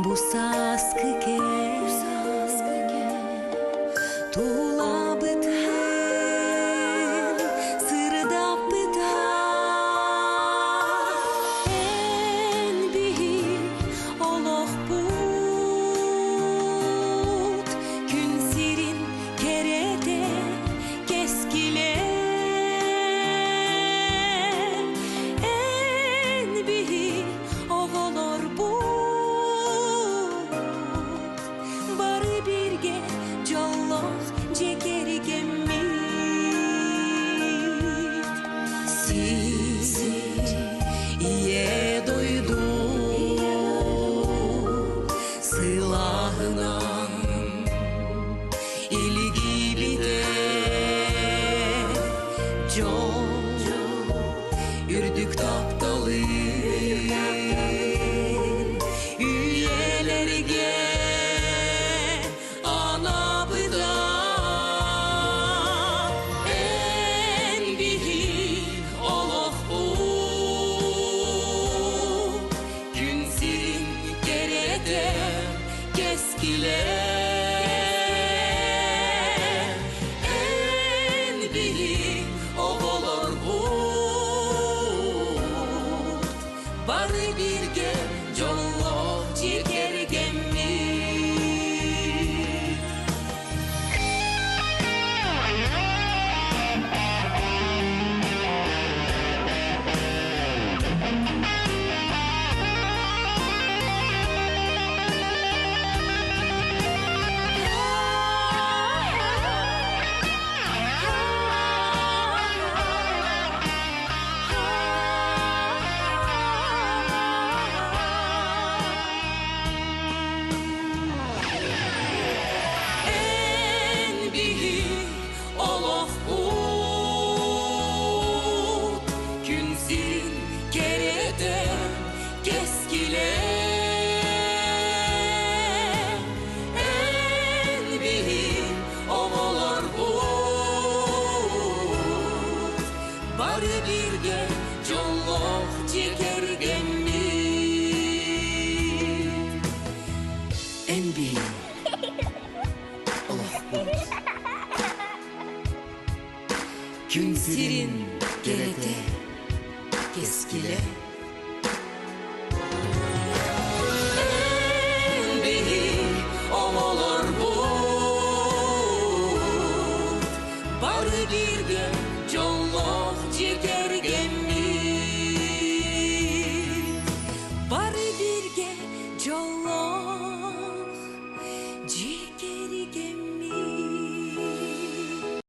Бу сааскы кэм тулабытын сырдаппыта. Эн биһи олохпут күн сирин кэрэтэ кэскилэ. Эн биһи оҕолорбут бары бииргэ дьоллоох дьиэ кэргэммит. Сир ийэ дойду сылааһынан илигибитэ дьол үрдүк тапталы үйэлэргэ анабыта эн биһи олохпут күн сирин кэрэтэ кэскилэ эн биһи оҕолорбут бары бииргэ дьоллоох дьиэ кэргэммит. Эн биһи олохпут күн сирин кэрэтэ кэскилэ. Эн биһи оҕолорбут бары бииргэ дьоллоох дьиэ кэргэммит. Эн биһи олохпут күн сирин кэрэтэ кэскилэ.